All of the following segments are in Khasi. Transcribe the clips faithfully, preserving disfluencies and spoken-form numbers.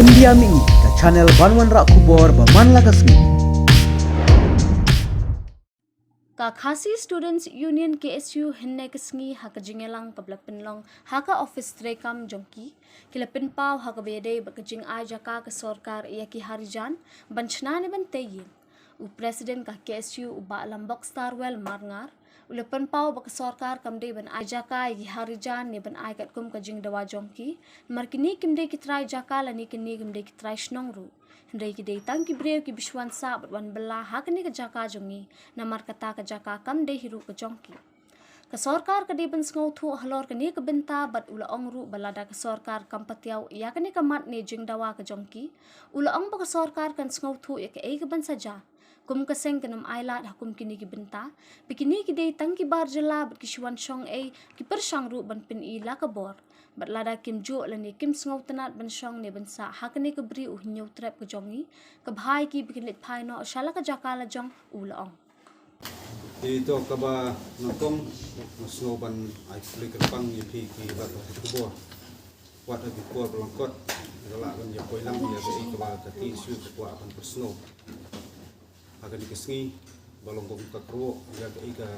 India Mini, ka channel ban wanrah khubor ba man la ka sngi. Ka Khasi Students Union K S U hynne ka sngi ha ka jingïalang kaba la pynlong ha ka office treikam jong ki, ki la pynpaw ha kaba ïadei bad ka jingai jaka ka sorkar ïa ki harijan ban shna ne ban tei ïing. U President ka K S U u Bah Lambok Starwell Marngar u la pynpaw ba ka sorkar kam dei ban ai jaka ïa ki harijan ne ban ai katkum ka jingdawa jong ki, namar kine kim dei ki trai jaka lane kine kim dei ki trai shnong ruh. Hynrei ki dei tang ki briew kiba shu wan sah bad wan bylla ha kane ka jaka jong ngi, namar kata ka jaka kam dei hi ruh ka jong ki. Ka sorkar ka dei ban sngewthuh halor kane ka bynta bad u la ong ruh ba lada ka sorkar kam patiaw ïa kane ka mat ne jingdawa ka jong ki, u la ong ba ka sorkar kan sngewthuh ïa kaei kaban sa jia. Kum ka seng kan ym ailad ha kum kine ki bynta, ba kine ki dei tang ki bar jylla bad ki shu wan shong ei, ki pyrshang ruh ban pyni la ka bor. Bad lada kim juh lane kim sngewtynnad ban shong ne ban sah ha kane ka bri u Hynñiewtrep ka jong ngi, ka bha ïa ki ba kin leit phai noh sha la ka jaka la jong, u la ong. Te to kaba nyngkong nga sngew ban ai khublei kyrpang ïa phi ki lad pathai khubor. Wat ha ki por ba lyngkot nga lah ban ïa poi lang ïa kaei kaba ka T S U ka kwah ban pynsngew ha kane ka sngi ba long kum ka kyrwoh ïa kaei ka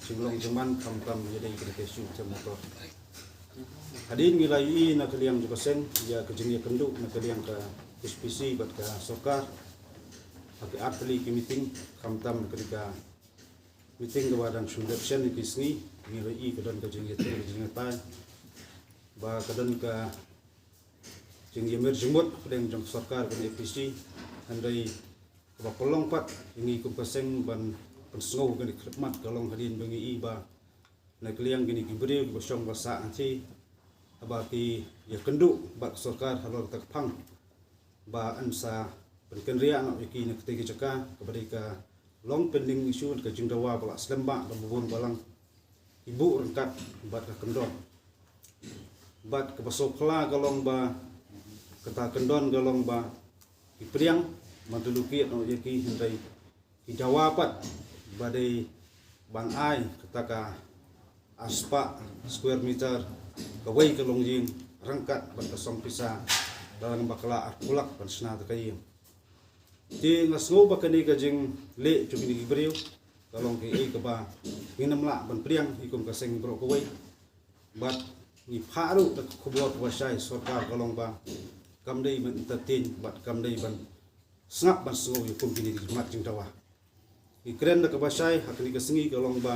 jinglong jingman khamtam ïadei ka T S U Them Motor. Hadien ngi la ïohi na ka liang jong ka seng ïa ka jingïakynduh na ka liang ka H P C bad ka sorkar ha ki artylli ki meeting, khamtam na ka dei ka meeting kaba dang shu dep shen ïa ki sngi, ngi la ïohi ka don ka jingïathuh ka jingïatai ba ka don ka jingïamir jingmut hapdeng jong ka sorkar bad ka H P C. Hynrei kaba pynlong pat ïa ngi kum ka seng ban pynsngew kane ka khyrmat ka long hadien ba ngi ïohi ba na ka liang kine ki briew kiba shong ba sah hangtei, haba ki ïakynduh bad ka sorkar halor kata ka phang ba yn sa pynkynriah noh ïa ki na katei ka jaka kaba dei ka long pending issue, ka jingdawa ba la slem bha kaba bun balang ki buh ryngkat bad ka kyndon. Bad kaba sngewkhla ka long ba kata ka kyndon ka long ba ki pdiang ban tylli ki noh ïa ki, hynrei ki dawa pat ba dei ban ai kata ka arspah square meter kawei ka longïing ryngkat bad ka song pisa da lang bakla arphew lak ban shna kata ka ïing. Te nga sngew ba kane ka jingleh jong kine ki briew ka long kaei kaba ngin ym lah ban pdiang hi kum ka seng baroh kawei. Bad ngi phah ruh da ka khubor kaba shai sorkar ka long ba kam dei ban entertain bad kam dei ban sngap ban sngew ïa kum kine ki mat jingdawa. Ngi kren da kaba shai ha kane ka sngi ka long ba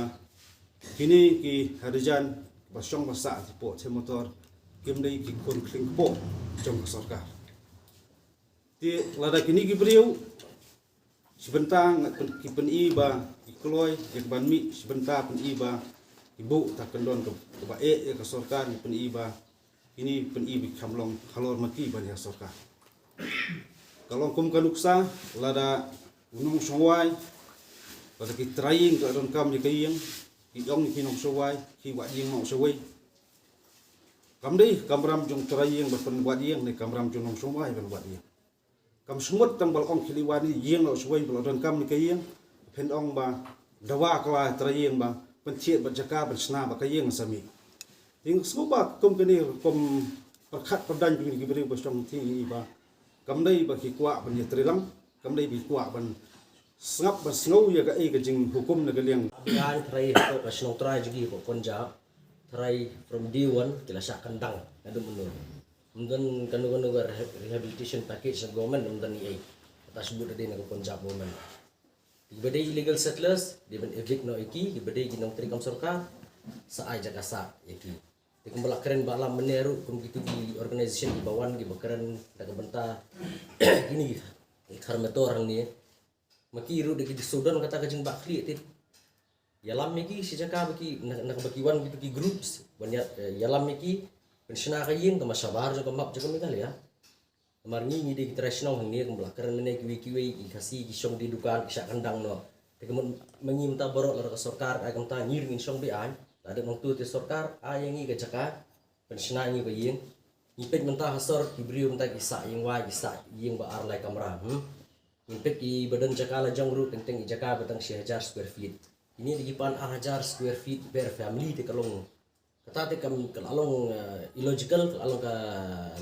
kine ki harijan ba shong ba sah hapoh Them Motor kim dei ki khun khlieh kpoh jong ka sorkar. Te lada kine ki briew shi bynta nga pyn-, ki pyni ba ki kloi ïa ka ban mih, shi bynta pyni ba ki buh kata ka kyndon ka, kaba eh ïa ka sorkar, ki pyni ba kine pyni ba ki kham long halor ma ki ban ïa sorkar. Ka long kum ka nuksa, lada u nongshongwai, lada ki trai ïing ka donkam ïa ka ïing, ki ong ïa ki nongshongwai, ki wad ïing noh shawei. Kam dei kamram jong trai ïing ban pynwad ïing ne kamram jong nongshongwai ban wad ïing. Kam shu mut tang ba la ong khie leit wad ïing noh shawei ba la donkam ïa ka ïing. Phin ong ba dawa kylla trai ïing ba pynthied bad jaka ban shna ba ka ïing sa mih. Te nga sngew ba kum kane kum pyrkhat pyrdan jong ki briew ba shong hangtei ba kam dei ba ki kwah ban ïatreilang, kam dei ba ki kwah ban sngap ban sngew ïa kaei ka jinghukum na ka liang. Biang trai hapoh ka shnong trai jong ki hapoh Punjab, trai from day one ki la shah kyndang naduh mynno. Ym don kano kano ka reha-, rehabilitation package na government, ym don ei ei. Kata shu bud da dei na ka Punjab government. Kiba dei illegal settlers dei ban evict noh ïa ki, kiba dei ki nongtrei kam sorkar sa ai jaka sah ïa ki. Te kumba la kren Bah Lam mynne ruh, kum kitu ki organisation kiba wan kiba kren da ka bynta kine ki khar motor hangne. Ma ki ruh da ki shu don kata ka jingbakla te ïalam ïa ki shi jaka ba ki na, na kaba ki wan kitu ki groups ban ïa, eh, ïalam ïa ki ban shna ka ïing kaba shabar jong ka map jong ka Meghalaya. Namar ngi ngi dei ki trai shnong hangne kumba la kren mynne kiwei kiwei ki Khasi ki shong die dukan ki shah kyndang noh. Te ka mut ma ngi mynta baroh lada ka sorkar ka ai kumta ngi ruh ngin shong be-aiñ. Lada nangtu te sorkar ai ïa ngi ka jaka ban shna ïa ngi ka ïing. Ngi peit mynta ha sor ki briew mynta ki sah ïing wai, ki sah ïing ba ar lai kamra. Hmm? Ngi peit kiba don jaka la jong ruh teng teng i jaka ba tang shi hajar square feet. Kine dei ki pan ar hajar square feet per family te ka long. Kata te kam ka la long, eh, illogical, ka la long ka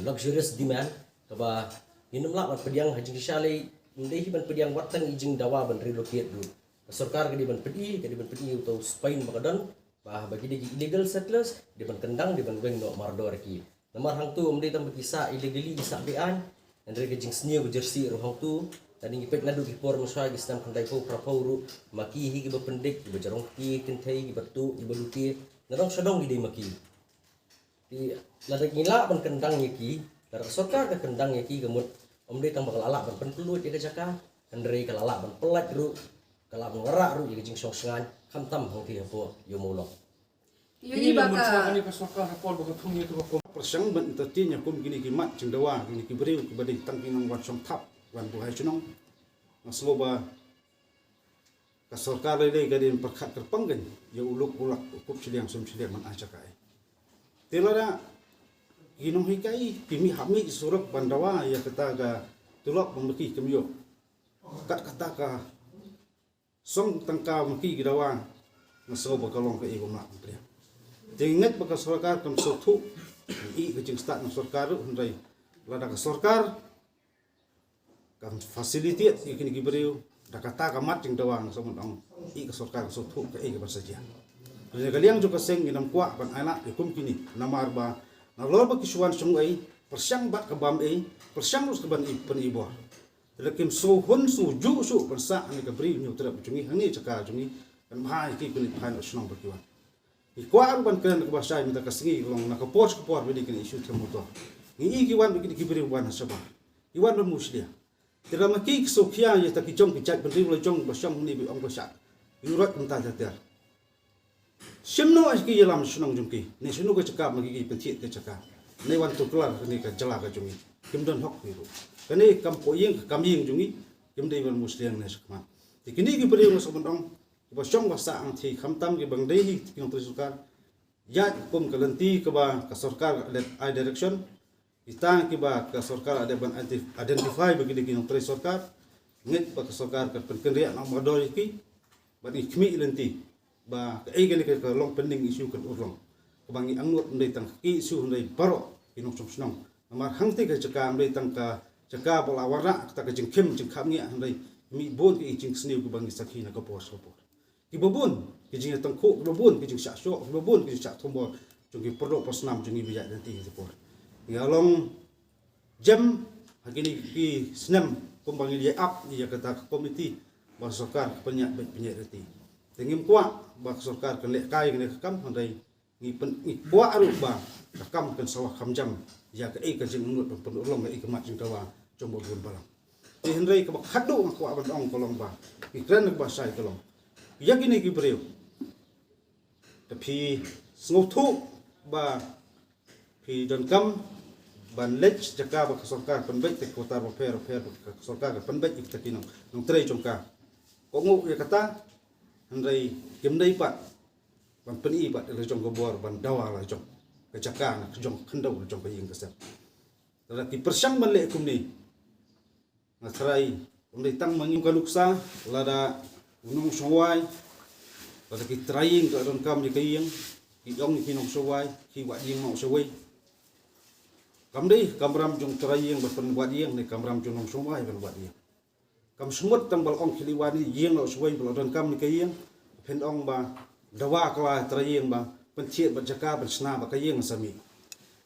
luxurious demand. Kaba ngin ym lah ban pdiang ha jingshisha lei, ym dei hi ban pdiang wat tang i jingdawa ban relocate ruh. Ka sorkar ka dei ban pdi, ka dei ban pdi uto u spine ba ka don, ba haba ki dei ki illegal settlers, dei ban kyndang, dei ban weng noh mardor ïa ki. Namar hangto ym dei tang ba ki sah illegally, ki sah be-aiñ. Hynrei ka jingsniew ka jyrsieh ruh hangto. Lada ngi peit naduh ki por mynshuwa, ki snem khyndai phew phra phew ruh, ma ki hi kiba pyndik, kiba jrong kti kynthei, kiba tuh, kiba lute. Nadong shadong ki dei ma ki. Te lada ngi lah ban kyndang ïa ki, lada ka sorkar ka kyndang ïa ki, ka mut ym dei tang ba ka la lah ban pynpluid ïa ka jaka, hynrei ka la lah ban pyllait ruh, ka la lah ban wanrah ruh ïa ka jingshong shngaiñ, khamtam hangtei hapoh ïa u mawlong. Ïa i ba ka sorkar ha por ba ka thung ïa ka pyrshang ban entertain ïa kum kine ki mat jingdawa, kine ki briew kiba dei tang ki nongwan shong thap, wan buhai shnong. Nga sngew ba ka sorkar lei lei ka dei ban pyrkhat kyrpang kein ïa u lok u lak, u kup shiliang sum shiliang ban ai jaka ei. Te lada ki nonghikai ki mih hap mih surok ban dawa ïa kata ka tulop ba ma ki kim ïoh, kat kata ka song tangka ma ki ki dawa, nga sngew ba ka long kaei ba ym lah ban pdiang. Te ngeit ba ka sorkar kam sngewthuh ïa ka jingstad na sorkar ruh, hynrei lada ka sorkar kam facilitate ïa kine ki briew da kata ka mat jingdawa, nga sngew ban ong ïa ka sorkar kam sngewthuh kaei kaban sa jia. Hynrei na ka liang jong ka seng ngin ym kwah ban ailad ïa kum kine, namar ba nalor ba ki shu wan shong ei, pyrshang bad ka bam ei, pyrshang ruh ka ban i, ban i bor. Te lada kim sngewhun sngewjuh shuh ban sah ha kane ka Bri u Hynñiewtrep jong ngi, ha kane ka jaka jong ngi, kan bha ïa ki, kan bha ïa ka shnong ba ki wan. Ngi kwah ruh ban kren kaba shai mynta ka sngi, ka long na ka por sha ka por ba dei kane issue them motor. Ngi i ki wan ba ki dei ki briew wan ha shabar, ki wan ban mushlia. Te lada ma ki ki sngewkhia ïa kita ki jong ki jaitbynriew la jong ba shong hangne ba ong ba shah ïuh roi kumta ter ter. Shim noh ïa ki ïalam shnong jong ki, ne shano ka jaka ma ki ki pynthied ka jaka, ne wan tuklar kane ka jylla ka jong ngi. Kim don hok ki ruh. Kane kam poh ïing ka kam ïing jong ngi, kim dei ban mushlia ne shakhmat. Te kine ki briew nga sngewbha ban ong, kiba shong ba sah hangthie, khamtam kiba dei hi ki nongtrei sorkar, ïaid kum ka lynti kaba ka sorkar ka dep ai direction. Kita kiba ka sorkar ka dep ban identi-, identify ba ki dei ki nongtrei sorkar, ngeit ba ka sorkar kan pynkynriah noh mardor ïa ki. Bad ngi khmih lynti ba kaei kane ka long pending issue kan urlong, kaba ngi angnud ym dei tang ka issue, hynrei baroh ki nongshong shnong. Namar hangtei ka jaka ym dei tang ka jaka ba la wanrah kata ka jingkhim jingkhapngiah, hynrei mih bun ki jingsniew kiba ngi sakhi na ka por sha ka por. Kiba bun ki jingïatangkhuh, kiba bun ki jingshah shoh, kiba bun ki jingshah thombor jong ki pyrthei parsnam jong ngi ba ïaid lynti ha ka por. Ngi la long jem ha kine ki snem kumba ngi ïa ap ïa kata ka komiti ba sorkar ka pynïaid beit pynïaid lynti. Te ngim kwah ba ka sorkar kan lehkai kane ka kam, hynrei ngi pyn-, ngi kwah ruh ba ka kam kan sa wah kham jam ïa kaei ka jingangnud ban pynurlong kaei ka mat jingdawa jong ba bun balang. Te hynrei kaba khatduh nga kwah ban ong ka long ba ngi kren kaba shai ka long ïa kine ki briew. Te phi sngewthuh ba phi donkam ban leit jaka ba ka sorkar pynbeit, te ka quarter bapher bapher ba ka sorkar ka pynbeit ïa kita ki nong, nongtrei jong ka. Kohnguh ïa kata, hynrei kim dei pat ban pyni pat la jong ka bor ban dawa la jong ka jaka, na ka jong ka khyndew, la jong ka ïing ka sem. Lada ki pyrshang ban leh kumne, nga tharai ym dei tang ma ngi ka nuksa, lada u nongshong wai, lada ki trai ïing ka donkam ïa ka ïing, ki ong ïa ki nongshong wai, ki wad ïing noh shawei. Kam dei kamram jong trai ïing ban pynwad ïing, ne kamram jong nongshong wai ban wad ïing. Kam shu mut tang ba la ong ki leit wad ïing noh shawei ba la donkam ïa ka ïing, phin ong ba dawa ka la trai ïing ba pynthied bad jaka ban shna bad ka ïing sa mih.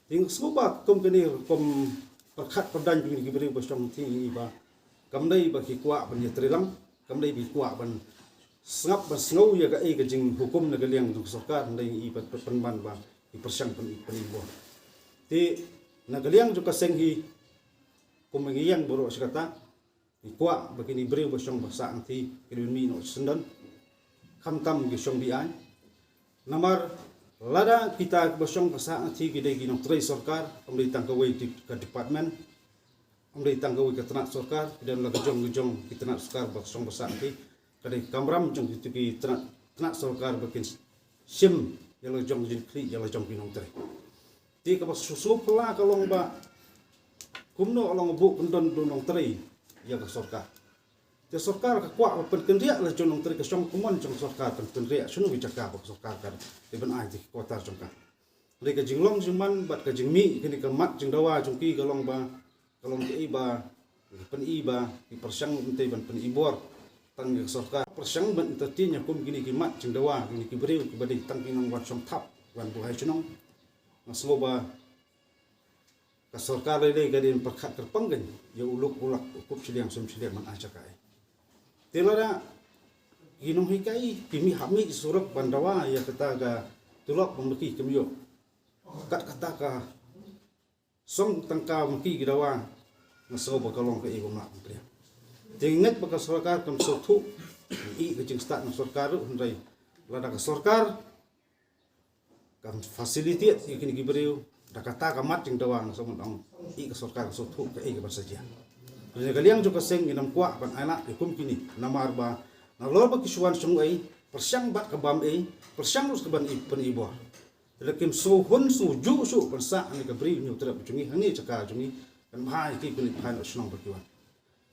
Te nga sngew ba kum kane kum pyrkhat pyrdaiñ jong kine ki briew ba shong hangthie, ngi i ba kam dei ba ki kwah ban ïatreilang, kam dei ba ki kwah ban sngap ban sngew ïa kaei ka jinghukum na ka liang jong ka sorkar, hynrei ngi i ba pynban ba ki pyrshang pyn, pynibor. Te na ka liang jong ka seng hi, kum ngi ïeng baroh shi katta, ngi kwah ba kine ki briew ba shong ba sah hangthie ki dei ban mih noh shisyndon, khamtam ki shong be-aiñ. Namar lada kita kiba shong ba sah hangthie ki dei ki nongtrei sorkar, ym dei tang kawei ka department, ym dei tang kawei ka tnat sorkar, ki don la ka jong ka jong ki tnat sorkar ba shong ba sah hangthie. Ka dei kamram jong kito ki tnat, tnat sorkar ba kin shim ïa la jong ka jingkhlieh ïa la jong ki nongtrei. Te kaba sngewphylla ka long ba kumno ka long ba buh kyndon u nongtrei ïa ka sorkar. Te sorkar ka kwah ban pynkynriah la jong u nongtrei, ka shong ka mon jong sorkar pynkynriah shano ki jaka ba ka sorkar ka dei ban ai ïa ki quarter jong ka. Hynrei ka jinglong jingman bad ka jingmih kane ka mat jingdawa jong ki ka long ba ka long kaei ba ki pyni ba ki pyrshang mynta ban pyni bor tang ka sorkar, pyrshang ban entertain ïa kum kine ki mat jingdawa, kine ki briew kiba dei tang ki nongwan shong thap, wan buhai shnong. Nga sngew ba ka sorkar lei lei ka dei ban pyrkhat kyrpang kein ïa u luk u lak, u kup shiliang sum shiliang man ai jaka ei. Te lada ki nonghikai ki mih ha mih surok ban dawa ïa kata ka tulop ba ma ki kim ïoh, kat kata ka song tangka ma ki ki dawa, nga sngew ba ka long kaei ba mlak mpriang. Te nga ngeit ba ka sorkar kam sngewthuh. I ka jingstad na sorkar ruh, hynrei lada ka sorkar kam facilitate ïa kine ki briew da kata ka mat jingdawa, nga sngew ban ong i ka sorkar ka sngewthuh kaei kaban sa jia. Hynrei na ka liang jong ka seng ngin ym kwah ban ailad ïa kum kine, namar ba nalor ba ki shu wan shong ei, pyrshang bad ka bam ei, pyrshang ruh ka ban i pyni bor. Te lada kim sngewhun sngewjuh shuh ban sah hangne ka bri hynñiewtrep jong ngi, hangne jaka jong ngi, kan bha ïa ki, kine ki bha na shnong ba ki wan.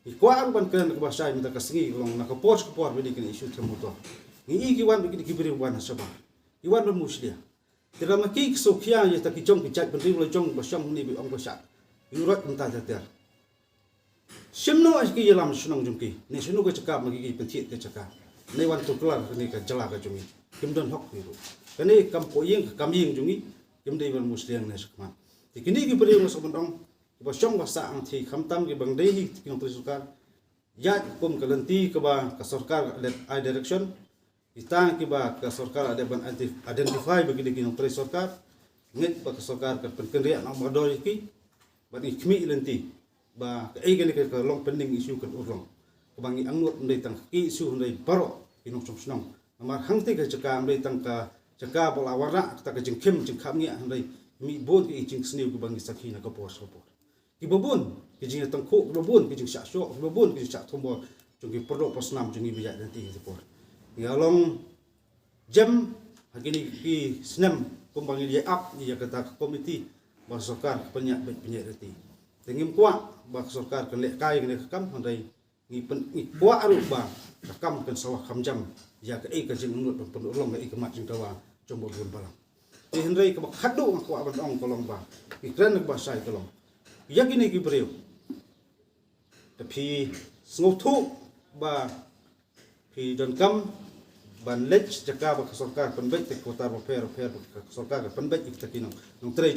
Ngi kwah ruh ban kren kaba shai mynta ka sngi, ka long na ka por sha ka por ba dei kine issue them motor. Ngi i ki wan ba kine ki briew wan ha shabar, ki wan ban mushlia. Te lada ma ki ki sngewkhia ïa ta ki jong ki jait bynriew la jong ba shong hangne ba ong ba shah, ïa u rot mynta ter ter. Shim noh ïa ki ïalam shnong jong ki, ne shano ka jaka ma ki ki pynthied ka jaka, ne wan tuklar kane ka jylla ka jong ngi. Kim don hok ki ruh. Kane kam poh ïing ka kam ïing jong ngi, kim dei ban mushlia ne shakhmat. Te kine ki briew nga sngew ban ong kiba shong ba sah hangthie, khamtam kiba dei hi ki nongtrei sorkar, ïaid kum ka lynti kaba ka sorkar ka dep ai direction. Kita kiba ka sorkar ka dep ban identi-, identify ba ki dei ki nongtrei sorkar, ngeit ba ka sorkar kan pynkynriah na ka bordor ïa ki. Bad ngi khmih lynti ba kaei kane ka long pending issue kan urlong, kaba ngi angnud ym dei tang ka issue, hynrei baroh ki nongshong shnong. Namar hangta ka jaka ym dei tang ka jaka ba la wanrah kata ka jingkhim jingkhapngiah, hynrei mih bun ki jingsniew kiba ngi sakhi na ka por sha ka por. Kiba bun ki jingïatangkhuh, kiba bun ki jingshah shoh, kiba bun ki jingshah thombor jong ki pyrdoh pyrsnam jong ngi ba ïaid lynti ha ka por. Ngi la long jem ha kine ki snem kumba ngi ïa ap ïa kata ka komiti ba ka sorkar ka pynïaid beit pynïaid lynti. Te ngim kwah ba ka sorkar kan lehkai kane ka kam, hynrei ngi pyn-, ngi kwah ruh ba ka kam kan sa wah kham jam ïa kaei ka jingangnud ban pynurlong ïa ka mat jingdawa jong ba bun balang. Te hynrei kaba khadduh nga kwah ban ong ka long ba, ngi kren kaba shai ka long, ïa kine ki briew, te phi sngewthuh ba phi donkam ban leit jaka ba ka sorkar pynbeit, te ka kwata bapher bapher ba ka sorkar ka pynbeit ïa kita ki nong, nongtrei